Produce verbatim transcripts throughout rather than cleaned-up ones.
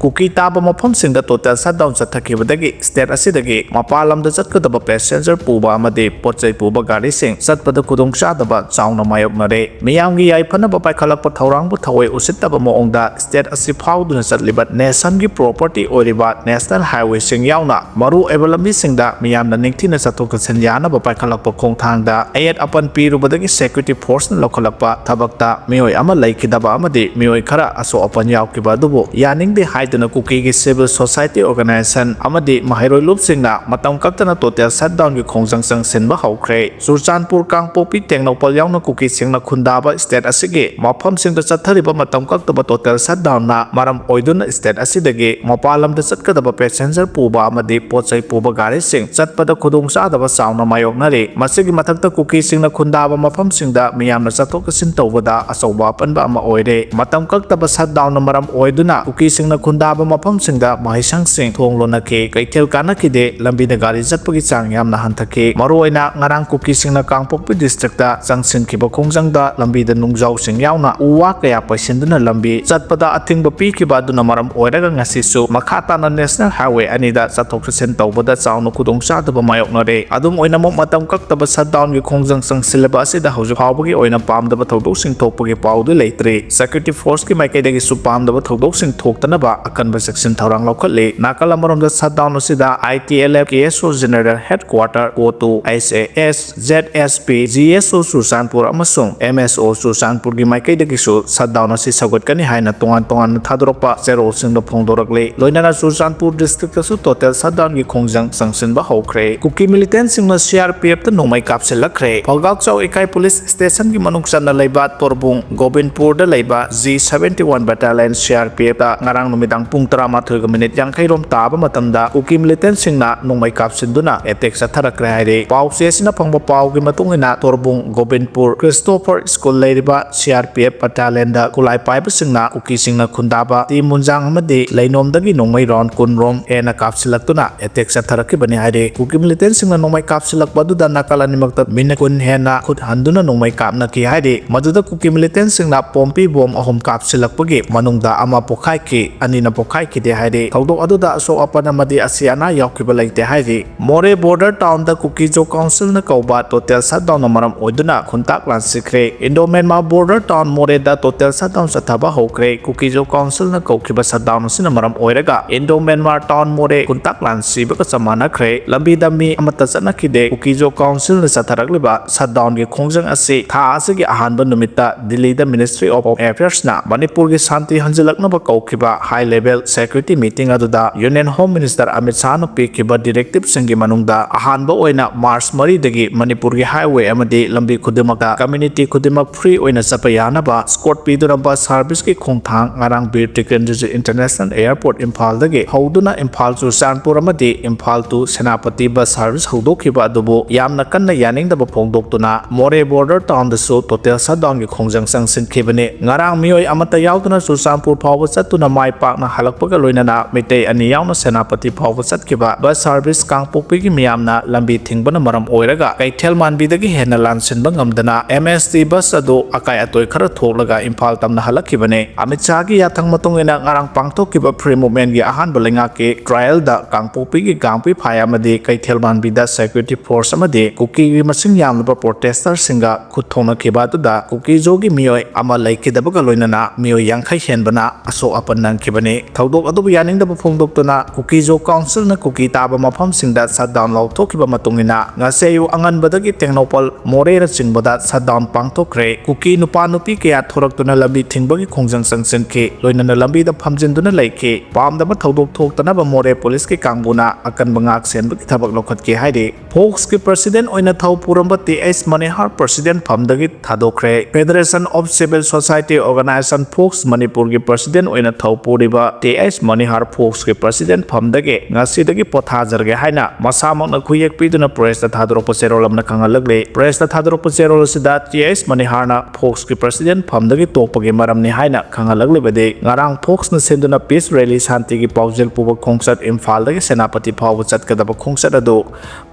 ꯀꯨꯀꯤ ꯇꯥꯕ ꯃꯐꯝꯁꯤꯡꯗ total shutdown ꯆꯠꯊꯈꯤꯕꯗꯒꯤ state ꯑꯁꯤꯗꯒꯤ ꯃꯄꯥꯟ ꯂꯝꯗ ꯆꯠꯀꯗꯕ passenger ꯄꯨꯕ ꯑꯃꯗꯤ ꯄꯣꯠꯆꯩ ꯄꯨꯕ ꯒꯥꯔꯤꯁꯤꯡ ꯆꯠꯄꯗ ꯈꯨꯗꯣꯡꯆꯥꯗꯕ ꯆꯥꯎꯅ ꯃꯥꯌꯣꯛꯅꯔꯦ꯫ ꯃꯤꯌꯥꯝꯒꯤ ꯌꯥꯏꯐꯅꯕ ꯄꯥꯏꯈꯠꯂꯛꯄ ꯊꯧꯔꯥꯡꯕꯨ ꯊꯑꯣꯏ ꯎꯁꯤꯠꯇꯕ ꯃꯑꯣꯡꯗ state ꯑꯁꯤ ꯐꯥꯎꯗꯨꯅ ꯆꯠꯂꯤꯕ nationꯒꯤ property ꯑꯣꯏꯔꯤꯕ national highwayꯁꯤꯡ ꯌꯥꯎꯅ ꯃꯔꯨ ꯑꯣꯏꯕ ꯂꯝꯕꯤꯁꯤꯡꯗ ꯃꯤꯌꯥꯝꯅ ꯅꯤꯡꯊꯤꯅ ꯆꯠꯊꯣꯛ ꯆꯠꯁꯤꯟ ꯌꯥꯅꯕ ꯄꯥꯏꯈꯠꯂꯛꯄ ꯈꯣꯡꯊꯥꯡꯗ ꯑꯌꯦꯠ ꯑꯄꯟ ꯄꯤꯔꯨꯕꯗꯒꯤ security forceꯅ ꯂꯧꯈꯠꯂꯛꯄ ꯊꯕꯛꯇ ꯃꯤꯑꯣꯏ ꯑꯃ ꯂꯩꯈꯤꯗꯕ ꯑꯃꯗꯤ ꯃꯤꯑꯣꯏ ꯈꯔ ꯑꯁꯣꯛ ꯑꯄꯟ ꯌꯥꯎꯈꯤꯕ ꯑꯗꯨꯕꯨ ꯌꯥꯅꯤꯡꯗꯦ ꯍꯥꯏꯗꯨꯅ ꯀꯨꯀꯤꯒꯤ civil society organisation ꯑꯃꯗꯤ ꯃꯍꯩꯔꯣꯏ ꯂꯨꯞꯁꯤꯡꯅ ꯃꯇꯝ ꯀꯛꯇꯅ total shutdownꯒꯤ ꯈꯣꯡꯖꯪ ꯆꯪꯁꯤꯟꯕ ꯍꯧꯈ꯭ꯔꯦ꯫ ꯆꯨꯔꯆꯥꯟꯄꯨꯔ, ꯀꯥꯡꯄꯣꯛꯄꯤ, ꯇꯦꯡꯅꯧꯄꯜ ꯌꯥꯎꯅ ꯀꯨꯀꯤꯁꯤꯡꯅ ꯈꯨꯟꯗꯥꯕ state ꯑꯁꯤꯒꯤ ꯃꯐꯝꯁꯤꯡꯗ ꯆꯠꯊꯔꯤꯕ ꯃꯇꯝ ꯀꯛꯇꯕ total shutdownꯅ ꯃꯔꯝ ꯑꯣꯏꯗꯨꯅ state ꯑꯁꯤꯗꯒꯤ ꯃꯄꯥꯟ ꯂꯝꯗ ꯆꯠꯀꯗꯕ passenger ꯄꯨꯕ ꯑꯃꯗꯤ ꯄꯣꯠ ꯆꯩ ꯄꯨꯕ ꯒꯥꯔꯤꯁꯤꯡ ꯆꯠꯄꯗ ꯈꯨꯗꯣꯡꯆꯥꯗꯕ ꯆꯥꯎꯅ ꯃꯥꯌꯣꯛꯅꯔꯤ꯫ ꯃꯁꯤꯒꯤ ꯃꯊꯛꯇ ꯀꯨꯀꯤꯁꯤꯡꯅ ꯈꯨꯟꯗꯥꯕ ꯃꯐꯝꯁꯤꯡꯗ ꯃꯤꯌꯥꯝꯅ ꯆꯠꯊꯣꯛ ꯆꯠꯁꯤꯟ ꯇꯧꯕꯗ ꯑꯆꯧꯕ ꯑꯄꯟꯕ ꯑꯃ ꯑꯣꯏꯔꯦ꯫ ꯃꯇꯝ ꯀꯛꯇꯕ shutdownꯅ ꯃꯔꯝ ꯑꯣꯏꯗꯨꯅ ꯀꯨꯀꯤꯁꯤꯡꯅ ꯈꯨꯟꯗꯥꯕ ꯃꯐꯝꯁꯤꯡꯗ ꯃꯍꯩꯁꯪꯁꯤꯡ ꯊꯣꯡ ꯂꯣꯟꯅꯈꯤ, ꯀꯩꯊꯦꯜ ꯀꯥꯟꯅꯈꯤꯗꯦ, ꯂꯝꯕꯤꯗ ꯒꯥꯔꯤ ꯆꯠꯄꯒꯤ ꯆꯥꯡ ꯌꯥꯝꯅ ꯍꯟꯊꯈꯤ꯫ ꯃꯔꯨꯑꯣꯏꯅ ꯉꯔꯥꯡ ꯀꯨꯀꯤꯁꯤꯡꯅ ꯀꯥꯡꯄꯣꯛꯄꯤ districtꯇ ꯆꯪꯁꯤꯟꯈꯤꯕ ꯈꯣꯡꯖꯪꯗ ꯂꯝꯕꯤꯗ ꯅꯨꯡꯖꯥꯎꯁꯤꯡ ꯌꯥꯎꯅ ꯎ ꯋꯥ ꯀꯌꯥ ꯄꯩꯁꯤꯟꯗꯨꯅ ꯂꯝꯕꯤ ꯆꯠꯄꯗ ꯑꯊꯤꯡꯕ ꯄꯤꯈꯤꯕ ꯑꯗꯨꯅ ꯃꯔꯝ ꯑꯣꯏꯔꯒ ꯉꯁꯤꯁꯨ ꯃꯈꯥ ꯇꯥꯅ national highway ꯑꯅꯤꯗ ꯆꯠꯊꯣꯛ ꯆꯠꯁꯤꯟ ꯇꯧꯕꯗ ꯆꯥꯎꯅ ꯈꯨꯗꯣꯡꯆꯥꯗꯕ ꯃꯥꯌꯣꯛꯅꯔꯦ꯫ ꯑꯗꯨꯝ ꯑꯣꯏꯅꯃꯛ, ꯃꯇꯝ ꯀꯛꯇꯕ shutdownꯒꯤ ꯈꯣꯡꯖꯪ ꯆꯪꯁꯤꯜꯂꯕ ꯑꯁꯤꯗ ꯍꯧꯖꯤꯛ ꯐꯥꯎꯕꯒꯤ ꯑꯣꯏꯅ ꯄꯥꯝꯗꯕ ꯊꯧꯗꯣꯛꯁꯤꯡ ꯊꯣꯛꯄꯒꯤ ꯄꯥꯎꯗꯤ ꯂꯩꯇ꯭ꯔꯤ꯫ Security forceꯀꯤ ꯃꯥꯏꯀꯩꯗꯒꯤꯁꯨ ꯄꯥꯝꯗꯕ ꯊꯧꯗꯣꯛꯁꯤꯡ ꯊꯣꯛꯇꯅꯕ ꯑꯀꯟꯕ ꯆꯦꯛꯁꯤꯟ ꯊꯧꯔꯥꯡ ꯂꯧꯈꯠꯂꯤ꯫ ꯅꯥꯀꯜ ꯑꯃꯔꯣꯝꯗ shutdown ꯑꯁꯤꯗ I T L F, K S O General Headquarter, COTU, H A S, Z S P, G S O Churachandpur ꯑꯃꯁꯨꯡ M S O ꯆꯨꯔꯆꯥꯟꯄꯨꯔꯒꯤ ꯃꯥꯏꯀꯩꯗꯒꯤꯁꯨ shutdown ꯑꯁꯤ ꯁꯧꯒꯠꯀꯅꯤ ꯍꯥꯏꯅ ꯇꯣꯉꯥꯟ ꯇꯣꯉꯥꯟꯅ ꯊꯥꯗꯣꯔꯛꯄ ꯆꯦꯔꯣꯜꯁꯤꯡꯗ ꯐꯣꯡꯗꯣꯔꯛꯂꯤ꯫ ꯂꯣꯏꯅꯅ ꯆꯨꯔꯆꯥꯟꯄꯨꯔ districtꯇꯁꯨ total shutdownꯒꯤ ꯈꯣꯡꯖꯪ ꯆꯪꯁꯤꯟꯕ ꯍꯧꯈ꯭ꯔꯦ꯫ ꯀꯨꯀꯤ militantꯁꯤꯡꯅ C R P Fꯇ ꯅꯣꯡꯃꯩ ꯀꯥꯞꯁꯤꯜꯂꯛꯈ꯭ꯔꯦ꯫ ꯐꯧꯒꯥꯛꯆꯥꯎ ꯏꯀꯥꯏ police stationꯒꯤ ꯃꯅꯨꯡ ꯆꯟꯅ ꯂꯩꯕ ꯇꯣꯔꯕꯨꯡ ꯒꯣꯕꯤꯟꯄꯨꯔꯗ ꯂꯩꯕ G seventy one battalion C R P Fꯇ ꯉꯔꯥꯡ ꯅꯨꯃꯤꯗꯥꯡ ꯄꯨꯡ ꯇꯔꯥꯃꯥꯊꯣꯏꯒ minute ꯌꯥꯡꯈꯩ ꯔꯣꯝ ꯇꯥꯕ ꯃꯇꯝꯗ ꯀꯨꯀꯤ militantꯁꯤꯡꯅ ꯅꯣꯡꯃꯩ ꯀꯥꯞꯁꯤꯟꯗꯨꯅ attack ꯆꯠꯊꯔꯛꯈ꯭ꯔꯦ ꯍꯥꯏꯔꯤ꯫ ꯄꯥꯎ ꯆꯦ ꯑꯁꯤꯅ ꯐꯪꯕ ꯄꯥꯎꯒꯤ ꯃꯇꯨꯡ ꯏꯟꯅ, ꯇꯣꯔꯕꯨꯡ ꯒꯣꯕꯤꯟꯄꯨꯔ Christopher School ꯂꯩꯔꯤꯕ C R P F battalionꯗ ꯈꯨꯠꯂꯥꯏ ꯄꯥꯏꯕꯁꯤꯡꯅ ꯀꯨꯀꯤꯁꯤꯡꯅ ꯈꯨꯟꯗꯥꯕ ꯇꯤ ꯃꯨꯟꯖꯥꯡ ꯑꯃꯗꯤ ꯂꯩꯅꯣꯝꯗꯒꯤ ꯅꯣꯡꯃꯩ round ꯀꯨꯟ ꯔꯣꯝ ꯍꯦꯟꯅ ꯀꯥꯞꯁꯤꯜꯂꯛꯇꯨꯅ attack ꯆꯠꯊꯔꯛꯈꯤꯕꯅꯤ ꯍꯥꯏꯔꯤ꯫ ꯀꯨꯀꯤ militantꯁꯤꯡꯅ ꯅꯣꯡꯃꯩ ꯀꯥꯞꯁꯤꯜꯂꯛꯄ ꯑꯗꯨꯗ ꯅꯥꯀꯜ ꯑꯅꯤꯃꯛꯇ minute ꯀꯨꯟ ꯍꯦꯟꯅ ꯈꯨꯠ ꯍꯟꯗꯨꯅ ꯅꯣꯡꯃꯩ ꯀꯥꯞꯅꯈꯤ ꯍꯥꯏꯔꯤ꯫ ꯃꯗꯨꯗ ꯀꯨꯀꯤ militantꯁꯤꯡꯅ ꯄꯣꯝꯄꯤ bomb ꯑꯍꯨꯝ ꯀꯥꯞꯁꯤꯜꯂꯛꯄꯒꯤ ꯃꯅꯨꯡꯗ ꯑꯃ ꯄꯣꯈꯥꯏꯈꯤ, ꯑꯅꯤ ꯅ ꯄꯣꯛꯈꯥꯏꯈꯤꯗꯦ ꯍꯥꯏꯔꯤ꯫ ꯊꯧꯗꯣꯛ ꯑꯗꯨꯗ ꯑꯁꯣꯛ ꯑꯄꯟ ꯑꯃꯗꯤ ꯑꯁꯤ ꯑꯅꯥ ꯌꯥꯎꯈꯤꯕ ꯂꯩꯇꯦ ꯍꯥꯏꯔꯤ꯫ ꯃꯣꯔꯦ ꯕꯣꯔꯗꯔ ꯇꯥꯎꯟꯗ ꯀꯨꯀꯤꯖꯣ ꯀꯥꯎꯟꯁꯤꯜꯅ ꯀꯧꯕ ꯇꯣꯇꯦꯜ ꯁꯠꯗꯥꯎꯟꯅ ꯃꯔꯝ ꯑꯣꯏꯗꯨꯅ ꯈꯨꯟꯇꯥꯛ ꯂꯥꯟꯁꯤꯈ꯭ꯔꯦ꯫ ꯏꯟꯗꯣ ꯃ꯭ꯌꯥꯟꯃꯥꯔ ꯕꯣꯔꯗꯔ ꯇꯥꯎꯟ ꯃꯣꯔꯦꯗ ꯇꯣꯇꯦꯜ ꯁꯠꯗꯥꯎꯟ ꯆꯠꯊꯕ ꯍꯧꯈ꯭ꯔꯦ꯫ ꯀꯨꯀꯤꯖꯣ ꯀꯥꯎꯟꯁꯤꯜꯅ ꯀꯧꯈꯤꯕ ꯁꯠꯗꯥꯎꯟ ꯑꯁꯤꯅ ꯃꯔꯝ ꯑꯣꯏꯔꯒ ꯏꯟꯗꯣ ꯃ꯭ꯌꯥꯟꯃꯥꯔ ꯇꯥꯎꯟ ꯃꯣꯔꯦ ꯈꯨꯟꯇꯥꯛ ꯂꯥꯟ ꯁꯤꯕꯒ ꯆꯞ ꯃꯥꯟꯅꯈ꯭ꯔꯦ꯫ ꯂꯝꯕꯤꯗ ꯃꯤ ꯑꯃꯠꯇ ꯆꯠꯅꯈꯤꯗꯦ꯫ ꯀꯨꯀꯤꯖꯣ ꯀꯥꯎꯟꯁꯤꯜꯅ ꯆꯠꯊꯔꯛꯂꯤꯕ ꯁꯠꯗꯥꯎꯟꯒꯤ ꯈꯣꯡꯖꯪ ꯑꯁꯤ ꯊꯥ ꯑꯁꯤꯒꯤ ꯑꯍꯥꯟꯕ ꯅꯨꯃꯤꯠꯇ ꯗꯤꯜꯂꯤꯗ Ministry of Home Affairsꯅ ꯃꯅꯤꯄꯨꯔꯒꯤ ꯁꯥꯟꯇꯤ ꯍꯟꯖꯤꯜꯂꯛꯅꯕ ꯀꯧꯈꯤꯕ high level security meeting ꯑꯗꯨꯗ Union Home Minister ꯑꯃꯤꯠ ꯁꯥꯍꯅ ꯄꯤꯈꯤꯕ directiveꯁꯤꯡꯒꯤ ꯃꯅꯨꯡꯗ ꯑꯍꯥꯟꯕ ꯑꯣꯏꯅ ꯃꯥꯔꯆ ꯃꯔꯤꯗꯒꯤ ꯃꯅꯤꯄꯨꯔꯒꯤ highway ꯑꯃꯗꯤ ꯂꯝꯕꯤ ꯈꯨꯗꯤꯡꯃꯛꯇ community ꯈꯨꯗꯤꯡꯃꯛ free ꯑꯣꯏꯅ ꯆꯠꯄ ꯌꯥꯅꯕ escort ꯄꯤꯗꯨꯅ bus serviceꯀꯤ ꯈꯣꯡꯊꯥꯡ ꯉꯔꯥꯡ ꯕꯤꯔ ꯇꯤꯀꯦꯟꯗ꯭ꯔꯖꯤꯠ International Airport ꯏꯝꯐꯥꯜꯗꯒꯤ ꯍꯧꯗꯨꯅ ꯏꯝꯐꯥꯜ ꯆꯨꯔꯆꯥꯟꯄꯨꯔ ꯑꯃꯗꯤ Imphal to Senapati bus service ꯍꯧꯗꯣꯛꯈꯤꯕ ꯑꯗꯨꯕꯨ ꯌꯥꯝꯅ ꯀꯟꯅ ꯌꯥꯅꯤꯡꯗꯕ ꯐꯣꯡꯗꯣꯛꯇꯨꯅ ꯃꯣꯔꯦ ꯕꯣꯔꯗꯔ ꯇꯥꯎꯟꯗꯁꯨ ꯇꯣꯇꯦꯜ ꯁꯠꯗꯥꯎꯟꯒꯤ ꯈꯣꯡꯖꯪ ꯆꯪꯁꯤꯟꯈꯤꯕꯅꯤ꯫ ꯉꯔꯥꯡ ꯃꯤꯑꯣꯏ ꯑꯃꯠꯇ ꯌꯥꯎꯗꯅ ꯆꯨꯔꯆꯥꯟꯄꯨꯔ ꯐꯥꯎꯕ ꯆꯠꯇꯨꯅ ꯃꯥꯏ ꯄꯥꯛꯅ ꯍꯜꯂꯛꯄꯒ ꯂꯣꯏꯅꯅ ꯃꯤꯇꯩ ꯑꯅꯤ ꯌꯥꯎꯅ ꯁꯦꯅꯥꯄꯇꯤ ꯐꯥꯎꯕ ꯆꯠꯈꯤꯕ bus service ꯀꯥꯡꯄꯣꯛꯄꯤꯒꯤ ꯃꯤꯌꯥꯝꯅ ꯂꯝꯕꯤ ꯊꯤꯡꯕꯅ ꯃꯔꯝ ꯑꯣꯏꯔꯒ ꯀꯩꯊꯦꯜ ꯃꯥꯟꯕꯤꯗꯒꯤ ꯍꯦꯟꯅ ꯂꯥꯟꯁꯤꯟꯕ ꯉꯝꯗꯅ M S T bus ꯑꯗꯨ ꯑꯀꯥꯏ ꯑꯇꯣꯏ ꯈꯔ ꯊꯣꯛꯂꯒ ꯏꯝꯐꯥꯜ ꯇꯝꯅ ꯍꯜꯂꯛꯈꯤꯕꯅꯤ꯫ ꯑꯃꯤꯠ ꯁꯥꯍꯒꯤ ꯌꯥꯊꯪ ꯃꯇꯨꯡ ꯏꯟꯅ ꯉꯔꯥꯡ ꯄꯥꯡꯊꯣꯛꯈꯤꯕ free movementꯀꯤ ꯑꯍꯥꯟꯕ ꯂꯩꯉꯥꯛꯀꯤ trialꯗ ꯀꯥꯡꯄꯣꯛꯄꯤꯒꯤ ꯒꯥꯡꯄꯤ ꯐꯥꯏ ꯑꯃꯗꯤ ꯀꯩꯊꯦꯜ ꯃꯥꯟꯕꯤꯗ security force ꯑꯃꯗꯤ ꯀꯨꯀꯤꯒꯤ ꯃꯁꯤꯡ ꯌꯥꯝꯂꯕ protesterꯁꯤꯡꯒ ꯈꯨꯠ ꯊꯣꯛꯅꯈꯤꯕ ꯑꯗꯨꯗ ꯀꯨꯀꯤꯖꯣꯒꯤ ꯃꯤꯑꯣꯏ ꯑꯃ ꯂꯩꯈꯤꯗꯕꯒ ꯂꯣꯏꯅꯅ ꯃꯤꯑꯣꯏ ꯌꯥꯡꯈꯩ ꯍꯦꯟꯕꯅ ꯑꯁꯣꯛ ꯑꯄꯟ ꯅꯪꯈꯤꯕꯅꯤ꯫ ꯊꯧꯗꯣꯛ ꯑꯗꯨꯕꯨ ꯌꯥꯅꯤꯡꯗꯕ ꯐꯣꯡꯗꯣꯛꯇꯨꯅ ꯀꯨꯀꯤꯖꯣ ꯀꯥꯎꯟꯁꯤꯜꯅ ꯀꯨꯀꯤ ꯇꯥꯕ ꯃꯐꯝꯁꯤꯡꯗ ꯁꯠꯗꯥꯎꯟ ꯂꯥꯎꯊꯣꯛꯈꯤꯕ ꯃꯇꯨꯡ ꯏꯟꯅ ꯉꯁꯤ ꯑꯌꯨꯛ ꯑꯉꯟꯕꯗꯒꯤ ꯇꯦꯡꯅꯧꯄꯜ ꯃꯣꯔꯦꯅꯆꯤꯡꯕꯗ ꯁꯠꯗꯥꯎꯟ ꯄꯥꯡꯊꯣꯛꯈ꯭ꯔꯦ꯫ ꯀꯨꯀꯤ ꯅꯨꯄꯥ ꯅꯨꯄꯤ ꯀꯌꯥ ꯊꯣꯔꯛꯇꯨꯅ ꯂꯝꯕꯤ ꯊꯤꯡꯕꯒꯤ ꯈꯣꯡꯖꯪ ꯆꯪꯁꯤꯟꯈꯤ꯫ ꯂꯣꯏꯅꯅ ꯂꯝꯕꯤꯗ ꯐꯝꯖꯤꯟꯗꯨꯅ ꯂꯩꯈꯤ꯫ ꯄꯥꯝꯗꯕ ꯊꯧꯗꯣꯛ ꯊꯣꯛꯇꯅꯕ ꯃꯣꯔꯦ ꯄꯨꯂꯤꯁꯀꯤ ꯀꯥꯡꯕꯨꯅ ꯑꯀꯟꯕ ꯉꯥꯛ ꯁꯦꯟꯕꯒꯤ ꯊꯕꯛ ꯂꯧꯈꯠꯈꯤ ꯍꯥꯏꯔꯤ꯫ ꯐꯣꯛꯁꯀꯤ president ꯑꯣꯏꯅ ꯊꯧ ꯄꯨꯔꯝꯕ ꯇꯤ ꯑꯩꯆ ꯃꯅꯤꯍꯥꯔ president ꯐꯝꯗꯒꯤ ꯊꯥꯗꯣꯛꯈ꯭ꯔꯦ꯫ Federation of Civil Society Organisation FOCS ꯃꯅꯤꯄꯨꯔꯒꯤ president ꯑꯣꯏꯅ ꯊꯧ ꯄꯨꯔꯤꯕ ꯇꯤ ꯑꯩꯆ ꯃꯅꯤꯍꯥꯔ ꯐꯣꯛꯁꯀꯤ president ꯐꯝꯗꯒꯤ ꯉꯁꯤꯗꯒꯤ ꯄꯣꯊꯥꯖꯔꯒꯦ ꯍꯥꯏꯅ ꯃꯁꯥꯃꯛꯅ ꯈꯨꯌꯦꯛ ꯄꯤꯗꯨꯅ pressꯇ ꯊꯥꯗꯣꯔꯛꯄ ꯆꯦꯔꯣꯜ ꯑꯃꯅ ꯈꯪꯍꯜꯂꯛꯂꯤ꯫ Pressꯇ ꯊꯥꯗꯣꯔꯛꯄ ꯆꯦꯔꯣꯜ ꯑꯁꯤꯗ ꯇꯤ ꯑꯩꯆ ꯃꯅꯤꯍꯥꯔꯅ ꯐꯣꯛꯁꯀꯤ president ꯐꯝꯗꯒꯤ ꯇꯣꯛꯄꯒꯤ ꯃꯔꯝꯅꯤ ꯍꯥꯏꯅ ꯈꯪꯍꯜꯂꯛꯂꯤꯕꯗꯤ ꯉꯔꯥꯡ ꯐꯣꯛꯁꯅ ꯁꯤꯟꯗꯨꯅ peace rally ꯁꯥꯟꯇꯤꯒꯤ ꯄꯥꯎꯖꯦꯜ ꯄꯨꯕ ꯈꯣꯡꯆꯠ ꯏꯝꯐꯥꯜꯗꯒꯤ ꯁꯦꯅꯥꯄꯇꯤ ꯐꯥꯎꯕ ꯆꯠꯀꯗꯕ ꯈꯣꯡꯆꯠ ꯑꯗꯨ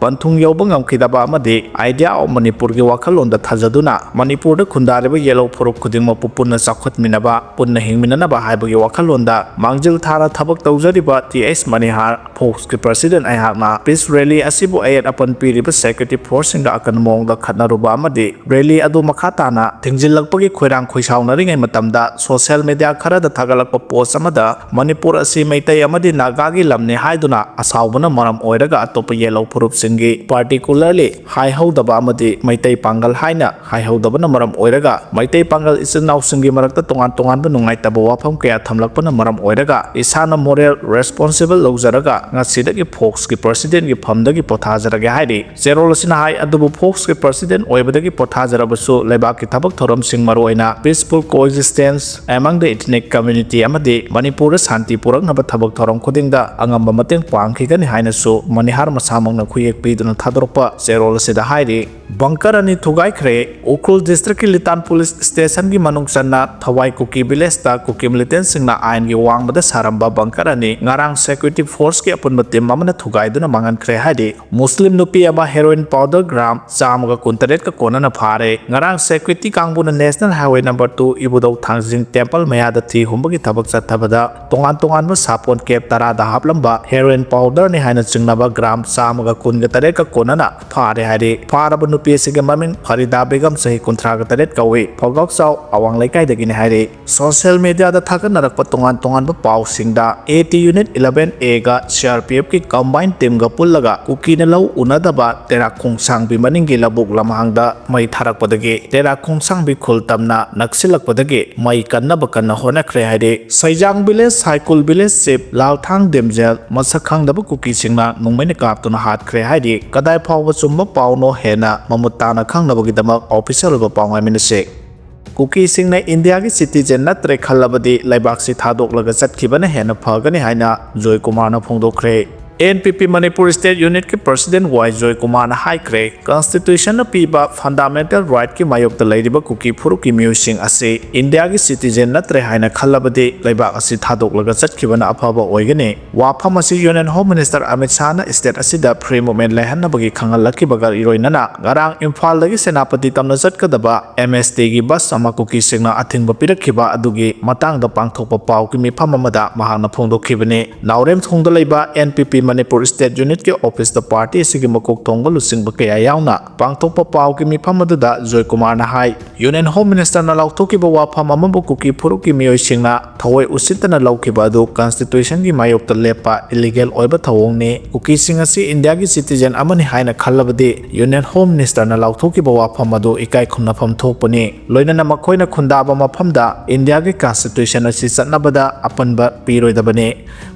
ꯄꯟꯊꯨꯡ ꯌꯧꯕ ꯉꯝꯈꯤꯗꯕ ꯑꯃꯗꯤ Idea of ꯃꯅꯤꯄꯨꯔꯒꯤ ꯋꯥꯈꯜꯂꯣꯟꯗ ꯊꯥꯖꯗꯨꯅ ꯃꯅꯤꯄꯨꯔꯗ ꯈꯨꯟꯗꯥꯔꯤꯕ ꯌꯦꯜꯍꯧ ꯐꯨꯔꯨꯞ ꯈꯨꯗꯤꯡꯃꯛꯄꯨ ꯄꯨꯟꯅ ꯆꯥꯎꯈꯠꯃꯤꯟꯅꯕ, ꯄꯨꯟꯅ ꯍꯤꯡꯃꯤꯟꯅꯅꯕ ꯍꯥꯏꯕꯒꯤ ꯋꯥꯈꯜꯂꯣꯟꯗ ꯃꯥꯡꯖꯤꯜ ꯊꯥꯅ ꯊꯕꯛ ꯇꯧꯖꯔꯤꯕ ꯇꯤ ꯑꯦꯁ ꯃꯅꯤꯍꯥꯔ, ꯐꯣꯛꯁꯀꯤ ꯄ꯭ꯔꯁꯤꯗꯦꯟ ꯑꯩꯍꯥꯛꯅ ꯄꯤꯁ ꯔꯦꯂꯤ ꯑꯁꯤꯕꯨ ꯑꯌꯦꯠ ꯑꯄꯟ ꯄꯤꯔꯤꯕ ꯁꯦꯀ꯭ꯌꯨꯔꯤꯇꯤ ꯐꯣꯔꯁꯁꯤꯡꯗ ꯑꯀꯟꯕ ꯃꯑꯣꯡꯗ ꯈꯠꯅꯔꯨꯕ ꯑꯃꯗꯤ ꯔꯦꯂꯤ ꯑꯗꯨ ꯃꯈꯥ ꯇꯥꯅ ꯊꯤꯡꯖꯤꯜꯂꯛꯄꯒꯤ ꯈꯣꯏꯔꯥꯡ ꯈꯣꯏꯁꯥꯎꯅꯔꯤꯉꯩ ꯃꯇꯝꯗ, ꯁꯣꯁꯤꯌꯦꯜ ꯃꯤꯗꯤꯌꯥ ꯈꯔꯗ ꯊꯥꯒꯠꯂꯛꯄ ꯄꯣꯁ ꯑꯃꯗ ꯃꯅꯤꯄꯨꯔ ꯑꯁꯤ ꯃꯩꯇꯩ ꯑꯃꯗꯤ ꯅꯥꯒꯥꯒꯤ ꯂꯝꯅꯤ ꯍꯥꯏꯗꯨꯅ ꯑꯁꯥꯎꯕꯅ ꯃꯔꯝ ꯑꯣꯏꯔꯒ ꯑꯇꯣꯞꯄ ꯌꯦꯜꯍꯧ ꯐꯨꯔꯨꯞꯁꯤꯡꯒꯤ, ꯄꯥꯔꯇꯤꯀꯨꯂꯔꯂꯤ ꯍꯥꯏꯍꯧꯗꯕ ꯑꯃꯗꯤ ꯃꯩꯇꯩ ꯄꯥꯡꯒꯜ ꯍꯥꯏꯅ ꯍꯥꯏꯍꯧꯗꯕꯅ ꯃꯔꯝ ꯑꯣꯏꯔꯒ, ꯃꯩꯇꯩ ꯄꯥꯡꯒꯜ ꯏꯆꯤꯜ ꯏꯅꯥꯎꯁꯤꯡꯒꯤ ꯃꯔꯛꯇ ꯇꯣꯉꯥꯟ ꯇꯣꯉꯥꯟꯕ ꯅꯨꯡꯉꯥꯏꯇꯕ ꯋꯥꯐꯝ ꯀꯌꯥ ꯊꯝꯂꯛꯄꯅ ꯃꯔꯝ ꯑꯣꯏꯔꯒ, ꯏꯁꯥꯅ ꯃꯣꯔꯦꯜ ꯔꯦꯁꯄꯣꯟꯁꯤꯕꯜ ꯂꯧꯖꯔꯒ ꯉꯁꯤꯗꯒꯤ ꯐꯣꯛꯁꯀꯤ ꯄ꯭ꯔꯁꯤꯗꯦꯟꯒꯤ ꯐꯝꯗꯒꯤ ꯄꯣꯊꯥꯖꯔꯒꯦ ꯍꯥꯏꯔꯤ꯫ ꯆꯦꯔꯣꯜ ꯑꯁꯤꯅ ꯍꯥꯏ꯫ ꯑꯗꯨꯕꯨ ꯐꯣꯛꯁꯀꯤ ꯄ꯭ꯔꯁꯤꯗꯦꯟ ꯑꯣꯏꯕꯗꯒꯤ ꯄꯣꯊꯥꯖꯔꯕꯁꯨ ꯂꯩꯕꯥꯛꯀꯤ ꯊꯕꯛ ꯊꯧꯔꯝꯁꯤꯡ, ꯃꯔꯨꯑꯣꯏꯅ peaceful coexistence among the ethnic community ꯑꯃꯗꯤ ꯃꯅꯤꯄꯨꯔꯗ ꯁꯥꯟꯇꯤ ꯄꯨꯔꯛꯅꯕ ꯊꯕꯛ ꯊꯧꯔꯝ ꯈꯨꯗꯤꯡꯗ ꯑꯉꯝꯕ ꯃꯇꯦꯡ ꯄꯥꯡꯈꯤꯒꯅꯤ ꯍꯥꯏꯅꯁꯨ ꯃꯅꯤꯍꯥꯔ ꯃꯁꯥꯃꯛꯅ ꯈꯨꯌꯦꯛ ꯄꯤꯗꯨꯅ ꯊꯥꯗꯣꯔꯛꯄ ꯆꯦꯔꯣꯜ ꯑꯁꯤꯗ ꯍꯥꯏꯔꯤ꯫ ꯕꯪꯀꯔ ꯑꯅꯤ ꯊꯨꯒꯥꯏꯈ꯭ꯔꯦ꯫ ꯎꯈ꯭ꯔꯨꯜ ꯗꯤꯁꯇ꯭ꯔꯤꯛꯀꯤ ꯂꯤꯇꯥꯟ ꯄꯨꯂꯤꯁ ꯁ꯭ꯇꯦꯁꯟꯒꯤ ꯃꯅꯨꯡ ꯆꯟꯅ ꯊꯋꯥꯏ ꯀꯨꯀꯤ ꯚꯤꯂꯦꯖꯇ ꯀꯨꯀꯤ ꯃꯤꯂꯤꯇꯦꯟꯠꯁꯤꯡꯅ ꯑꯥꯏꯟꯒꯤ ꯋꯥꯡꯃꯗ ꯁꯥꯔꯝꯕ ꯕꯪꯀꯔ ꯑꯅꯤ ꯉꯔꯥꯡ ꯁꯦꯀ꯭ꯌꯨꯔꯤꯇꯤ ꯐꯣꯔꯁꯀꯤ ꯑꯄꯨꯟꯕ ꯇꯤꯝ ꯑꯃꯅ ꯊꯨꯒꯥꯏꯗꯨꯅ ꯃꯥꯡꯍꯟꯈ꯭ꯔꯦ ꯍꯥꯏꯔꯤ꯫ ꯃꯨꯁꯂꯤꯝ ꯅꯨꯄꯤ ꯑꯃ ꯍꯦꯔꯣꯏꯟ ꯄꯥꯎꯗꯔ ꯒ꯭ꯔꯥꯝ ꯆꯥꯝꯃꯒ ꯀꯨꯟꯇꯔꯦꯠꯀ ꯀꯣꯟꯅꯅ ꯐꯥꯔꯦ꯫ ꯉꯔꯥꯡ ꯁꯦꯀ꯭ꯌꯨꯔꯤꯇꯤ ꯀꯥꯡꯕꯨꯅ ꯅꯦꯁꯅꯦꯜ ꯍꯥꯏꯋꯦ ꯅꯝꯕꯔ ꯇꯨ ꯏꯕꯨꯙꯧ ꯊꯥꯡꯖꯤꯡ ꯇꯦꯝꯄꯜ ꯃꯌꯥꯗ ꯊꯤ ꯍꯨꯝꯕꯒꯤ ꯊꯕꯛ ꯆꯠꯊꯕꯗ ꯇꯣꯉꯥꯟ ꯇꯣꯉꯥꯟꯕ ꯁꯥꯄꯣꯟ ꯀꯦꯞ ꯇꯔꯥꯗ ꯍꯥꯞꯂꯝꯕ ꯍꯦꯔꯣꯏꯟ ꯄꯥꯎꯗꯔꯅꯤ ꯍꯥꯏꯅ ꯆꯤꯡꯅꯕ ꯒ꯭ꯔꯥꯝ ꯆꯥꯝꯃꯒ ꯀꯨꯟꯒ ꯇꯔꯦꯠꯀ ꯀꯣꯟꯅꯅ ꯐꯥꯔꯦ ꯍꯥꯏꯔꯤ꯫ ꯐꯥꯔꯕ ꯅꯨꯄꯤ ꯑꯁꯤꯒꯤ ꯃꯃꯤꯡ ꯐꯔꯤꯗꯥ ꯕꯦꯒꯝ, ꯆꯍꯤ ꯀꯨꯟꯊ꯭ꯔꯥꯒ ꯇꯔꯦꯠ ꯀꯧꯏ꯫ ꯐꯧꯒꯥꯛꯆꯥꯎ ꯑꯋꯥꯡ ꯂꯩꯀꯥꯏꯗꯒꯤꯅꯤ ꯍꯥꯏꯔꯤ꯫ ꯁꯣꯁꯤꯌꯦꯜ ꯃꯤꯗꯤꯌꯥꯗ ꯊꯥꯒꯠꯅꯔꯛꯄ ꯇꯣꯉꯥꯟ ꯇꯣꯉꯥꯟꯕ ꯄꯥꯎꯁꯤꯡꯗ, ꯑꯦ ꯇꯤ ꯌꯨꯅꯤꯠ ꯏꯂꯦꯚꯦꯟ ꯑꯦꯒ ꯁꯤ ꯑꯥꯔ ꯄꯤ ꯑꯦꯐꯀꯤ ꯀꯝꯕꯥꯏꯟ ꯇꯤꯝꯒ ꯄꯨꯜꯂꯒ ꯀꯨꯀꯤꯅ ꯂꯧ ꯎꯅꯗꯕ ꯇꯦꯔꯥ ꯈꯣꯡꯁꯥꯡꯕꯤ ꯃꯅꯤꯡꯒꯤ ꯂꯧꯕꯨꯛ ꯂꯝꯍꯥꯡꯗ ꯃꯩ ꯊꯥꯔꯛꯄꯗꯒꯤ ꯇꯦꯔꯥ ꯈꯣꯡꯁꯥꯡꯕꯤ ꯈꯨꯜ ꯇꯝꯅ ꯅꯛꯁꯤꯜꯂꯛꯄꯗꯒꯤ ꯃꯩ ꯀꯟꯅꯕ ꯀꯟꯅ ꯍꯣꯠꯅꯈ꯭ꯔꯦ ꯍꯥꯏꯔꯤ꯫ ꯁꯩꯖꯥꯡ ꯚꯤꯂꯦꯖ ꯁꯥꯏꯀꯨꯜ ꯚꯤꯂꯦꯖ ꯆꯤꯞ ꯂꯥꯜꯊꯥꯡ ꯗꯦꯝꯖꯦꯜ ꯃꯁꯛ ꯈꯪꯗꯕ ꯀꯨꯀꯤꯁꯤꯡꯅ ꯅꯣꯡꯃꯩꯅ ꯀꯥꯞꯇꯨꯅ ꯍꯥꯠꯈ꯭ꯔꯦ ꯍꯥꯏꯔꯤ꯫ ꯀꯗꯥꯏ ꯐꯥꯎꯕ ꯆꯨꯝꯕ ꯄꯥꯎꯅꯣ ꯍꯦꯟꯅ ꯃꯃꯨꯠ ꯇꯥꯅ ꯈꯪꯅꯕꯒꯤꯗꯃꯛ ꯑꯣꯐꯤꯁꯤꯌꯦꯜ ꯑꯣꯏꯕ ꯄꯥꯎ ꯉꯥꯏꯃꯤꯟꯅꯁꯤ꯫ ꯀꯨꯀꯤꯁꯤꯡꯅ ꯏꯟꯗꯤꯌꯥꯒꯤ ꯁꯤꯇꯤꯖꯦꯟ ꯅꯠꯇ꯭ꯔꯦ ꯈꯜꯂꯕꯗꯤ ꯂꯩꯕꯥꯛꯁꯤ ꯊꯥꯗꯣꯛꯂꯒ ꯆꯠꯈꯤꯕꯅ ꯍꯦꯟꯅ ꯐꯒꯅꯤ ꯍꯥꯏꯅ ꯖꯣꯏ ꯀꯨꯃꯥꯔꯅ ꯐꯣꯡꯗꯣꯛꯈ꯭ꯔꯦ꯫ ꯑꯦꯟ ꯄꯤ ꯄꯤ ꯃꯅꯤꯄꯨꯔ ꯁ꯭ꯇꯦꯠ ꯌꯨꯅꯤꯠꯀꯤ ꯄ꯭ꯔꯁꯤꯗꯦꯟꯠ ꯋꯥꯏ ꯖꯣꯏꯀꯨꯃꯥꯔꯅ ꯍꯥꯏꯈ꯭ꯔꯦ, ꯀꯟꯁꯇꯤꯇ꯭ꯌꯨꯁꯟꯅ ꯄꯤꯕ ꯐꯟꯗꯥꯃꯦꯟꯇꯦꯜ ꯔꯥꯏꯠꯀꯤ ꯃꯥꯌꯣꯛꯇ ꯂꯩꯔꯤꯕ ꯀꯨꯀꯤ ꯐꯨꯔꯨꯞꯀꯤ ꯃꯤꯑꯣꯏꯁꯤꯡ ꯑꯁꯤ ꯏꯟꯗꯤꯌꯥꯒꯤ ꯁꯤꯇꯤꯖꯦꯟ ꯅꯠꯇ꯭ꯔꯦ ꯍꯥꯏꯅ ꯈꯜꯂꯕꯗꯤ ꯂꯩꯕꯥꯛ ꯑꯁꯤ ꯊꯥꯗꯣꯛꯂꯒ ꯆꯠꯈꯤꯕꯅ ꯑꯐꯕ ꯑꯣꯏꯒꯅꯤ꯫ ꯋꯥꯐꯝ ꯑꯁꯤ ꯌꯨꯅꯤꯌꯟ ꯍꯣꯝ ꯃꯤꯅꯤꯁꯇꯔ ꯑꯃꯤꯠ ꯁꯥꯍꯅ ꯁ꯭ꯇꯦꯠ ꯑꯁꯤꯗ ꯐ꯭ꯔꯤ ꯃꯨꯚꯃꯦꯟꯠ ꯂꯩꯍꯟꯅꯕꯒꯤ ꯈꯪꯍꯜꯂꯛꯈꯤꯕꯒ ꯂꯣꯏꯅꯅ ꯉꯔꯥꯡ ꯏꯝꯐꯥꯜꯗꯒꯤ ꯁꯦꯅꯥꯄꯇꯤ ꯇꯝꯅ ꯆꯠꯀꯗꯕ ꯑꯦꯝ ꯑꯦꯁ ꯇꯤꯒꯤ ꯕꯁ ꯑꯃ ꯀꯨꯀꯤꯁꯤꯡꯅ ꯑꯊꯤꯡꯕ ꯄꯤꯔꯛꯈꯤꯕ ꯑꯗꯨꯒꯤ ꯃꯇꯥꯡꯗ ꯄꯥꯡꯊꯣꯛꯄ ꯄꯥꯎꯒꯤ ꯃꯤꯐꯝ ꯑꯃꯗ ꯃꯍꯥꯛꯅ ꯐꯣꯡꯗꯣꯛꯈꯤꯕꯅꯤ꯫ ꯅꯥꯎꯔꯦꯝꯊꯣꯡꯗ ꯂꯩꯕ ꯑꯦꯟ ꯄꯤ ꯄꯤ ꯃꯅꯤꯄꯨꯔ ꯁ꯭ꯇꯦꯠ ꯌꯨꯅꯤꯠꯀꯤ ꯑꯣꯐꯤꯁꯇ ꯄꯥꯔꯇꯤ ꯑꯁꯤꯒꯤ ꯃꯀꯣꯛ ꯊꯣꯡꯕ ꯂꯨꯆꯤꯡꯕ ꯀꯌꯥ ꯌꯥꯎꯅ ꯄꯥꯡꯊꯣꯛꯄ ꯄꯥꯎꯒꯤ ꯃꯤꯐꯝ ꯑꯗꯨꯗ ꯖꯣꯏꯀꯨꯃꯥꯔꯅ ꯍꯥꯏ, ꯌꯨꯅꯤꯌꯟ ꯍꯣꯝ ꯃꯤꯅꯤꯁꯇꯔꯅ ꯂꯥꯎꯊꯣꯛꯈꯤꯕ ꯋꯥꯐꯝ ꯑꯃꯕꯨ ꯀꯨꯀꯤ ꯐꯨꯔꯨꯞꯀꯤ ꯃꯤꯑꯣꯏꯁꯤꯡꯅ ꯊꯑꯣꯏ ꯎꯁꯤꯠꯇꯅ ꯂꯧꯈꯤꯕ ꯑꯗꯨ ꯀꯟꯁꯇꯤꯇ꯭ꯌꯨꯁꯟꯒꯤ ꯃꯥꯌꯣꯛꯇ ꯂꯦꯞꯄ ꯏꯂꯤꯒꯦꯜ ꯑꯣꯏꯕ ꯊꯧꯑꯣꯡꯅꯤ꯫ ꯀꯨꯀꯤꯁꯤꯡ ꯑꯁꯤ ꯏꯟꯗꯤꯌꯥꯒꯤ ꯁꯤꯇꯤꯖꯦꯟ ꯑꯃꯅꯤ ꯍꯥꯏꯅ ꯈꯜꯂꯕꯗꯤ ꯌꯨꯅꯤꯌꯟ ꯍꯣꯝ ꯃꯤꯅꯤꯁꯇꯔꯅ ꯂꯥꯎꯊꯣꯛꯈꯤꯕ ꯋꯥꯐꯝ ꯑꯗꯨ ꯏꯀꯥꯏ ꯈꯨꯝꯅꯐꯝ ꯊꯣꯛꯄꯅꯤ꯫ ꯂꯣꯏꯅꯅ ꯃꯈꯣꯏꯅ ꯈꯨꯟꯗꯥꯕ ꯃꯐꯝꯗ ꯏꯟꯗꯤꯌꯥꯒꯤ ꯀꯟꯁꯇꯤꯇ꯭ꯌꯨꯁꯟ ꯑꯁꯤ ꯆꯠꯅꯕꯗ ꯑꯄꯟꯕ ꯄꯤꯔꯣꯏꯗꯕꯅꯤ꯫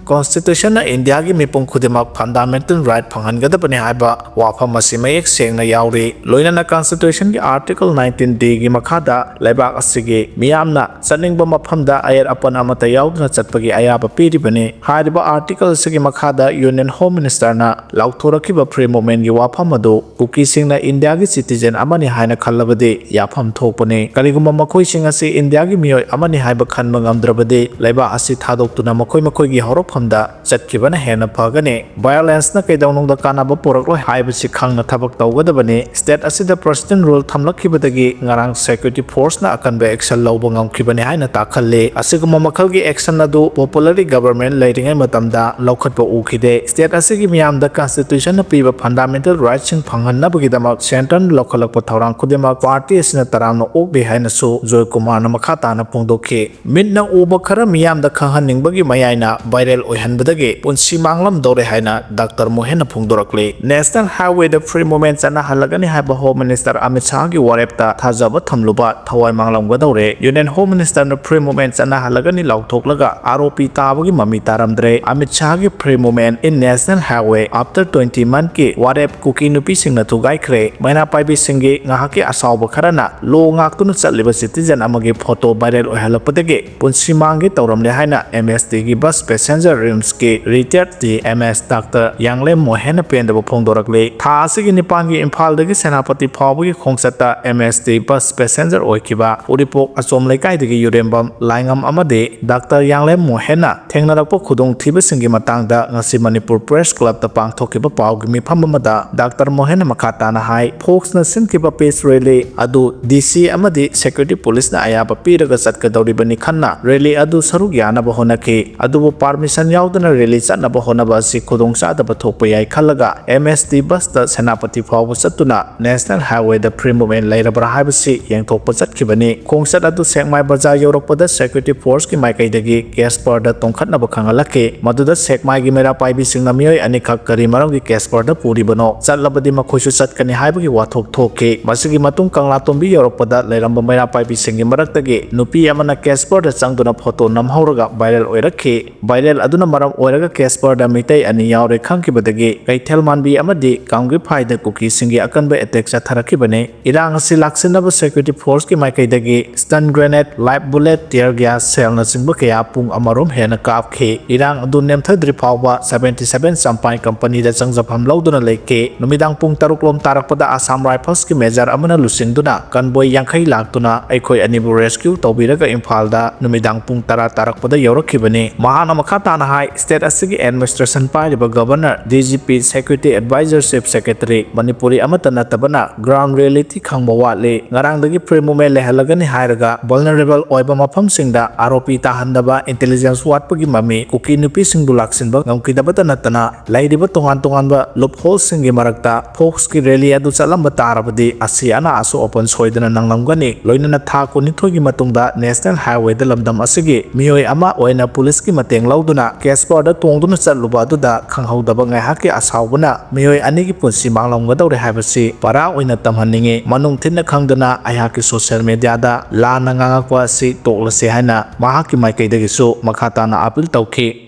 ꯀꯟꯁꯇꯤꯇ꯭ꯌꯨꯁꯟꯅ ꯏꯟꯗꯤꯌꯥꯒꯤ ꯃꯤꯄꯨꯝ ꯈꯨꯗꯤꯡꯃꯛ ꯐꯟꯗꯥꯃꯦꯟꯇꯦꯜ ꯔꯥꯏꯠ ꯐꯪꯍꯟꯒꯗꯕꯅꯤ ꯍꯥꯏꯕ ꯋꯥꯐꯝ ꯑꯁꯤ ꯃꯌꯦꯛ ꯁꯦꯡꯅ ꯌꯥꯎꯔꯤ꯫ ꯂꯣꯏꯅꯅ ꯀꯟꯁꯇꯤꯇ꯭ꯌꯨꯁꯟꯒꯤ ꯑꯥꯔꯇꯤꯀꯜ ꯅꯥꯏꯟꯇꯤꯟ ꯗꯤꯒꯤ ꯃꯈꯥꯗ ꯂꯩꯕꯥꯛ ꯑꯁꯤꯒꯤ ꯃꯤꯌꯥꯝꯅ ꯆꯠꯅꯤꯡꯕ ꯃꯐꯝꯗ ꯑꯌꯦꯠ ꯑꯄꯟ ꯑꯃꯠꯇ ꯌꯥꯎꯗꯅ ꯆꯠꯄꯒꯤ ꯑꯌꯥꯕ ꯄꯤꯔꯤꯕꯅꯤ꯫ ꯍꯥꯏꯔꯤꯕ ꯑꯥꯔꯇꯤꯀꯜ ꯑꯁꯤꯒꯤ ꯃꯈꯥꯗ ꯌꯨꯅꯤꯌꯟ ꯍꯣꯝ ꯃꯤꯅꯤꯁꯇꯔꯅ ꯂꯥꯎꯊꯣꯔꯛꯈꯤꯕ ꯐ꯭ꯔꯤ ꯃꯨꯚꯃꯦꯟꯠꯒꯤ ꯋꯥꯐꯝ ꯑꯗꯨ ꯀꯨꯀꯤꯁꯤꯡꯅ ꯏꯟꯗꯤꯌꯥꯒꯤ ꯁꯤꯇꯤꯖꯦꯟ ꯑꯃꯅꯤ ꯍꯥꯏꯅ ꯈꯜꯂꯕꯗꯤ ꯌꯥꯐꯝ ꯊꯣꯛꯄꯅꯤ꯫ ꯀꯔꯤꯒꯨꯝꯕ ꯃꯈꯣꯏꯁꯤꯡ ꯑꯁꯤ ꯏꯟꯗꯤꯌꯥꯒꯤ ꯃꯤꯑꯣꯏ ꯑꯃꯅꯤ ꯍꯥꯏꯕ ꯈꯟꯕ ꯉꯝꯗ꯭ꯔꯕꯗꯤ ꯂꯩꯕꯥꯛ ꯑꯁꯤ ꯊꯥꯗꯣꯛꯇꯨꯅ ꯃꯈꯣꯏ ꯃꯈꯣꯏꯒꯤ ꯍꯧꯔꯛꯐꯝꯗ ꯆꯠꯈꯤꯕꯅ ꯍꯦꯟꯅ ꯐꯒꯅꯤ꯫ ꯚꯥꯏꯑꯣꯂꯦꯟꯁꯅ ꯀꯩꯗꯧꯅꯨꯡꯗ ꯀꯥꯟꯅꯕ ꯄꯨꯔꯛꯂꯣꯏ ꯍꯥꯏꯕꯁꯤ ꯈꯪꯅ ꯊꯕꯛ ꯇꯧꯒꯗꯕꯅꯤ꯫ ꯁ꯭ꯇꯦꯠ ꯑꯁꯤꯗ ꯄ꯭ꯔꯁꯤꯗꯦꯟꯠ ꯔꯨꯜ ꯊꯝꯂꯛꯈꯤꯕꯗꯒꯤ ꯉꯔꯥꯡ ꯁꯦꯀ꯭ꯌꯨꯔꯤꯇꯤ ꯐꯣꯔꯁꯅ ꯑꯀꯟꯕ ꯑꯦꯛꯁꯟ ꯂꯧꯕ ꯉꯝꯈꯤꯕꯅꯤ ꯍꯥꯏꯅ ꯇꯥꯛꯍꯜꯂꯤ꯫ ꯑꯁꯤꯒꯨꯝꯕ ꯃꯈꯜꯒꯤ ꯑꯦꯛꯁꯟ ꯑꯗꯨ ꯄꯣꯄꯨꯂꯔꯂꯤ ꯒꯚꯔꯟꯃꯦꯟꯠ ꯂꯩꯔꯤꯉꯩ ꯃꯇꯝꯗ ꯂꯧꯈꯠꯄ ꯎꯈꯤꯗꯦ꯫ ꯁ꯭ꯇꯦꯠ ꯑꯁꯤꯒꯤ ꯃꯤꯌꯥꯝꯗ ꯀꯟꯁꯇꯤꯇ꯭ꯌꯨꯁꯟꯅ ꯄꯤꯕ ꯐꯟꯗꯥꯃꯦꯟꯇꯦꯜ ꯔꯥꯏꯠꯁꯤꯡ ꯐꯪꯍꯟꯅꯕꯒꯤꯗꯃꯛ ꯁꯦꯟꯇꯔꯅ ꯂꯧꯈꯠꯂꯛꯄ ꯊꯧꯔꯥꯡ ꯈꯨꯗꯤꯡꯃꯛ ꯄꯥꯔꯇꯤ ꯑꯁꯤꯅ ꯇꯔꯥꯝꯅ ꯑꯣꯛꯂꯤ ꯍꯥꯏꯅꯁꯨ ꯖꯣꯏꯀꯨꯃꯥꯔꯅ ꯃꯈꯥ ꯇꯥꯅ ꯐꯣꯡꯗꯣꯛꯈꯤ꯫ ꯃꯤꯠꯅ ꯎꯕ ꯈꯔ ꯃꯤꯌꯥꯝꯗ ꯈꯪꯍꯟꯅꯤꯡꯕꯒꯤ ꯃꯌꯥꯏꯅ ꯚꯥꯏꯔꯦꯜ ꯑꯣꯏꯍꯟꯕꯗꯒꯤ ꯄꯨꯟꯁꯤ ꯃꯥꯡꯂꯝꯗꯧꯔꯦ ꯍꯥꯏꯅ ꯗꯥꯛꯇꯔ ꯃꯣꯍꯦꯟꯅ ꯐꯣꯡꯗꯣꯔꯛꯂꯤ꯫ ꯅꯦꯁꯅꯦꯜ ꯍꯥꯏꯋꯦꯗ ꯐ꯭ꯔꯤ ꯃꯨꯚꯃꯦꯟꯠ ꯆꯠꯅꯍꯜꯂꯒꯅꯤ ꯍꯥꯏꯕ ꯍꯣꯝ ꯃꯤꯅꯤꯁꯇꯔ ꯑꯃꯤꯠ ꯁꯥꯍꯒꯤ ꯋꯥꯔꯦꯞꯇ ꯊꯥꯖꯕ ꯊꯝꯂꯨꯕ ꯊꯋꯥꯏ ꯃꯥꯡꯂꯝꯒꯗꯧꯔꯦ꯫ ꯌꯨꯅꯤꯌꯟ ꯍꯣꯝ ꯃꯤꯅꯤꯁꯇꯔꯅ ꯐ꯭ꯔꯤ ꯃꯨꯚꯃꯦꯟꯠ ꯆꯠꯅꯍꯜꯂꯒꯅꯤ ꯂꯥꯎꯊꯣꯛꯂꯒ ꯑꯥꯔꯣꯄꯤ ꯇꯥꯕꯒꯤ ꯃꯃꯤ ꯇꯥꯔꯝꯗ꯭ꯔꯦ꯫ Amit ꯁꯥꯍꯒꯤ free movement in national highway after twenty month ꯀꯤ ꯋꯥꯔꯦꯞ ꯀꯨꯀꯤ ꯅꯨꯄꯤꯁꯤꯡꯅ ꯊꯨꯒꯥꯏꯈ꯭ꯔꯦ꯫ ꯃꯩꯔꯥ ꯄꯥꯏꯕꯤꯁꯤꯡꯒꯤ ꯉꯥꯏꯍꯥꯛꯀꯤ ꯑꯁꯥꯎꯕ ꯈꯔꯅ ꯂꯣ ꯉꯥꯛꯇꯨꯅ ꯆꯠꯂꯤꯕ ꯁꯤꯇꯤꯖꯦꯟ ꯑꯃꯒꯤ ꯐꯣꯇꯣ ꯚꯥꯏꯔꯦꯜ ꯑꯣꯏꯍꯜꯂꯛꯄꯗꯒꯤ ꯄꯨꯟꯁꯤ ꯃꯥꯡꯒꯦ ꯇꯧꯔꯝꯂꯦ ꯍꯥꯏꯅ ꯑꯦꯝ ꯑꯦꯁ ꯇꯤꯒꯤ ꯕꯁ ꯄꯦꯁꯦꯟꯖꯔ ꯔꯤꯝꯁꯀꯤ ꯔꯤꯇꯥꯌꯔꯠ ꯇꯤ ꯑꯦꯝ ꯑꯦꯁ ꯗꯥꯛꯇꯔ ꯌꯥꯡꯂꯦꯝ ꯃꯣꯍꯦꯟꯅ ꯄꯦꯟꯗꯕ ꯐꯣꯡꯗꯣꯔꯛꯂꯤ꯫ ꯊꯥ ꯑꯁꯤꯒꯤ ꯅꯤꯄꯥꯟꯒꯤ ꯏꯝꯐꯥꯜꯗꯒꯤ ꯁꯦꯅꯥꯄꯇꯤ ꯐꯥꯎꯕꯒꯤ ꯈꯣꯡꯆꯠꯇ ꯑꯦꯝ ꯑꯦꯁ ꯇꯤ ꯕꯁ ꯄꯦꯁꯦꯟꯖꯔ ꯑꯣꯏꯈꯤꯕ ꯎꯔꯤꯄꯣꯛ ꯑꯆꯣꯝ ꯂꯩꯀꯥꯏꯗꯒꯤ ꯌꯨꯔꯦꯝꯕꯝ ꯂꯥꯏꯉꯝ ꯑꯃꯗꯤ ꯗꯥꯛꯇꯔ ꯌꯥꯡꯂꯦꯝ ꯃꯣꯍꯦꯟꯅ ꯊꯦꯡꯅꯔꯛꯄ ꯈꯨꯗꯣꯡꯊꯤꯕꯁꯤꯡꯒꯤ ꯃꯇꯥꯡꯗ ꯉꯁꯤ ꯃꯅꯤꯄꯨꯔ ꯄ꯭ꯔꯦꯁ ꯀ꯭ꯂꯕꯇ ꯄꯥꯡꯊꯣꯛꯈꯤꯕ ꯄꯥꯎꯒꯤ ꯃꯤꯐꯝ ꯑꯃꯗ ꯗꯥꯛꯇꯔ ꯃꯣꯍꯦꯟꯅ ꯃꯈꯥ ꯇꯥꯅ ꯍꯥꯏ, ꯐꯣꯛꯁꯅ ꯁꯤꯟꯈꯤꯕ ꯄꯤꯁ ꯔꯦꯂꯤ ꯑꯗꯨ ꯗꯤ ꯁꯤ ꯑꯃꯗꯤ ꯁꯦꯀ꯭ꯌꯨꯔꯤꯇꯤ ꯄꯨꯂꯤꯁꯅ ꯑꯌꯥꯕ ꯄꯤꯔꯒ ꯆꯠꯀꯗꯧꯔꯤꯕꯅꯤ ꯈꯟꯅ ꯔꯦꯂꯤ ꯑꯗꯨ ꯁꯔꯨꯛ ꯌꯥꯅꯕ ꯍꯣꯠꯅꯈꯤ꯫ ꯑꯗꯨꯕꯨ ꯄꯥꯔꯃꯤꯁꯟ ꯌꯥꯎꯗꯅ ꯔꯦꯂꯤ ꯆꯠꯅꯕ ꯍꯣꯠꯅꯕ ꯑꯁꯤ ꯈꯨꯗꯣꯡꯆꯥꯗꯕ ꯊꯣꯛꯄ ꯌꯥꯏ ꯈꯜꯂꯒ ꯑꯦꯝ ꯑꯦꯁ ꯇꯤ ꯕꯁꯇ ꯁꯦꯅꯥꯄꯇꯤ ꯐꯥꯎꯕ ꯆꯠꯇꯨꯅ ꯅꯦꯁꯅꯦꯜ ꯍꯥꯏꯋꯦꯗ ꯐ꯭ꯔꯤ ꯃꯨꯚꯃꯦꯟ ꯂꯩꯔꯕ꯭ꯔꯥ ꯍꯥꯏꯕꯁꯤ ꯌꯦꯡꯊꯣꯛꯄ ꯆꯠꯈꯤꯕꯅꯤ꯫ ꯈꯣꯡꯆꯠ ꯑꯗꯨ ꯁꯦꯛꯃꯥꯏ ꯕꯖꯥꯔ ꯌꯧꯔꯛꯄꯗ ꯁꯦꯀ꯭ꯌꯨꯔꯤꯇꯤ ꯐꯣꯔꯁꯀꯤ ꯃꯥꯏꯀꯩꯗꯒꯤ ꯀꯦꯁꯄꯔꯗ ꯇꯣꯡꯈꯠꯅꯕ ꯈꯪꯍꯜꯂꯛꯈꯤ꯫ ꯃꯗꯨꯗ ꯁꯦꯛꯃꯥꯏꯒꯤ ꯃꯩꯔꯥ ꯄꯥꯏꯕꯤꯁꯤꯡꯅ ꯃꯤꯑꯣꯏ ꯑꯅꯤꯈꯛ ꯀꯔꯤ ꯃꯔꯝꯒꯤ ꯀꯦꯁꯄꯔꯗ ꯄꯨꯔꯤꯕꯅꯣ? ꯆꯠꯂꯕꯗꯤ ꯃꯈꯣꯏꯁꯨ ꯆꯠꯀꯅꯤ ꯍꯥꯏꯕꯒꯤ ꯋꯥꯊꯣꯛ ꯊꯣꯛꯈꯤ꯫ ꯃꯁꯤꯒꯤ ꯃꯇꯨꯡ ꯀꯪꯂꯥꯇꯣꯝꯕꯤ ꯌꯧꯔꯛꯄꯗ ꯂꯩꯔꯝꯕ ꯃꯩꯔꯥ ꯄꯥꯏꯕꯤꯁꯤꯡꯒꯤ ꯃꯔꯛꯇꯒꯤ ꯅꯨꯄꯤ ꯑꯃꯅ ꯀꯦꯁꯄꯔꯗ ꯆꯪꯗꯨꯅ ꯐꯣꯇꯣ ꯅꯝꯍꯧꯔꯒ ꯚꯥꯏꯔꯦꯜ ꯑꯣꯏꯔꯛꯈꯤ꯫ ꯚꯥꯏꯔꯦꯜ ꯑꯗꯨꯅ ꯃꯔꯝ ꯑꯣꯏꯔꯒ ꯀꯦꯁꯄꯔꯗ ꯃꯤꯇꯩ ꯑꯅꯤ ꯌꯥꯎꯔꯦ ꯈꯪꯈꯤꯕꯗꯒꯤ ꯀꯩꯊꯦꯜ ꯃꯥꯟꯕꯤ ꯑꯃꯗꯤ ꯀꯥꯡꯒ꯭ꯔꯤꯐꯥꯏꯗ ꯀꯨꯀꯤꯁꯤꯡꯒꯤ ꯑꯀꯟꯕ ꯑꯦꯇꯦꯛ ꯆꯠꯊꯔꯛꯈꯤꯕꯅꯤ꯫ ꯏꯔꯥꯡ ꯑꯁꯤ ꯂꯥꯛꯁꯤꯟꯅꯕ ꯁꯦꯀ꯭ꯌꯨꯔꯤꯇꯤ ꯐꯣꯔꯁꯀꯤ ꯃꯥꯏꯀꯩꯗꯒꯤ stun grenade, live bullet, tear gas, ꯁꯦꯜꯅꯆꯤꯡꯕ ꯀꯌꯥ ꯄꯨꯡ ꯑꯃꯔꯣꯝ ꯍꯦꯟꯅ ꯀꯥꯞꯈꯤ꯫ ꯏꯔꯥꯡ ꯑꯗꯨ ꯅꯦꯝꯊꯗ꯭ꯔꯤ ꯐꯥꯎꯕ seventy seven ꯆꯝꯄꯥꯏ ꯀꯝꯄꯅꯤꯗ ꯆꯪꯖꯐꯝ ꯂꯧꯗꯨꯅ ꯂꯩꯈꯤ꯫ ꯅꯨꯃꯤꯗꯥꯡ ꯄꯨꯡ ꯇꯔꯨꯛ ꯂꯣꯝ ꯇꯥꯔꯛꯄꯗ ꯑꯁꯥꯝ ꯔꯥꯏꯐꯜꯁꯀꯤ ꯃꯦꯖꯔ ꯑꯃꯅ ꯂꯨꯆꯤꯡꯗꯨꯅ ꯀꯟꯕꯣꯏ ꯌꯥꯡꯈꯩ ꯂꯥꯛꯇꯨꯅ ꯑꯩꯈꯣꯏ ꯑꯅꯤꯕꯨ ꯔꯦꯁꯀ꯭ꯌꯨ ꯇꯧꯕꯤꯔꯒ ꯏꯝꯐꯥꯜꯗ ꯅꯨꯃꯤꯗꯥꯡ ꯄꯨꯡ ꯇꯔꯥ ꯇꯥꯔꯛꯄꯗ ꯌꯧꯔꯛꯈꯤꯕꯅꯤ꯫ ꯃꯍꯥꯛꯅ ꯃꯈꯥ ꯇꯥꯅ ꯍꯥꯏ, ꯁ꯭ꯇꯦꯠ ꯑꯁꯤꯒꯤ ꯑꯦꯗꯃꯤꯅꯤꯁꯇ꯭ꯔꯦꯁꯟ ꯄꯥꯏꯔꯤꯕ governor, D G P, security advisor, chief secretary, Manipuri ꯑꯃꯠꯇ ꯅꯠꯇꯕꯅ ꯒ꯭ꯔꯥꯎꯟ ꯔꯤꯌꯦꯂꯤꯇꯤ ꯈꯪꯕ ꯋꯥꯠꯂꯤ꯫ ꯉꯔꯥꯡꯗꯒꯤ ꯐ꯭ꯔꯤ ꯃꯨꯚꯃꯦꯟ ꯂꯩꯍꯜꯂꯒꯅꯤ ꯍꯥꯏꯔꯒ ꯚꯜꯅꯔꯦꯕꯜ ꯑꯣꯏꯕ ꯃꯐꯝꯁꯤꯡꯗ ꯑꯥꯔ ꯑꯣ ꯄꯤ ꯇꯥꯍꯟꯗꯕ, ꯏꯟꯇꯦꯂꯤꯖꯦꯟꯁ ꯋꯥꯠꯄꯒꯤ ꯃꯃꯤ, ꯀꯨꯀꯤ ꯅꯨꯄꯤꯁꯤꯡꯕꯨ ꯂꯥꯛꯁꯤꯟꯕ ꯉꯝꯈꯤꯗꯕꯇ ꯅꯠꯇꯅ ꯂꯩꯔꯤꯕ ꯇꯣꯉꯥꯟ ꯇꯣꯉꯥꯟꯕ ꯂꯨꯞꯍꯣꯜꯁꯤꯡꯒꯤ ꯃꯔꯛꯇ ꯐꯣꯛꯁꯀꯤ ꯔꯦꯂꯤ ꯑꯗꯨ ꯆꯠꯂꯝꯕ ꯇꯥꯔꯕꯗꯤ ꯑꯁꯤ ꯑꯅꯥ ꯑꯁꯣꯛ ꯑꯄꯟ ꯁꯣꯏꯗꯅ ꯅꯪꯂꯝꯒꯅꯤ꯫ ꯂꯣꯏꯅꯅ ꯊꯥ ꯀꯨꯟꯅꯤꯊꯣꯏꯒꯤ ꯃꯇꯨꯡꯗ ꯅꯦꯁꯅꯦꯜ ꯍꯥꯏꯋꯦꯗ ꯂꯝꯗꯝ ꯑꯁꯤꯒꯤ ꯃꯤꯑꯣꯏ ꯑꯃ ꯑꯣꯏꯅ ꯄꯨꯂꯤꯁꯀꯤ ꯃꯇꯦꯡ ꯂꯧꯗꯨꯅ ꯀꯦꯁꯄꯔꯗ ꯇꯣꯡꯗꯨꯅ ꯆꯠꯂꯨꯕ ꯑꯗꯨꯗ ꯈꯪꯍꯧꯗꯕ ꯉꯥꯏꯍꯥꯛꯀꯤ ꯑꯁꯥꯎꯕꯅ ꯃꯤꯑꯣꯏ ꯑꯅꯤꯒꯤ ꯄꯨꯟꯁꯤ ꯃꯥꯡꯂꯝꯒꯗꯧꯔꯦ ꯍꯥꯏꯕꯁꯤ ꯄꯔꯥ ꯑꯣꯏꯅ ꯇꯝꯍꯟꯅꯤꯡꯏ꯫ ꯃꯅꯨꯡ ꯊꯤꯟꯅ ꯈꯪꯗꯅ ꯑꯩꯍꯥꯛꯀꯤ ꯁꯣꯁꯤꯌꯦꯜ ꯃꯦꯗꯤꯌꯥꯗ ꯂꯥꯟꯅ ꯉꯥꯡꯉꯛꯄ ꯑꯁꯤ ꯇꯣꯛꯂꯁꯤ ꯍꯥꯏꯅ ꯃꯍꯥꯛꯀꯤ ꯃꯥꯏꯀꯩꯗꯒꯤꯁꯨ ꯃꯈꯥ ꯇꯥꯅ ꯑꯥꯄꯤꯜ ꯇꯧꯈꯤ꯫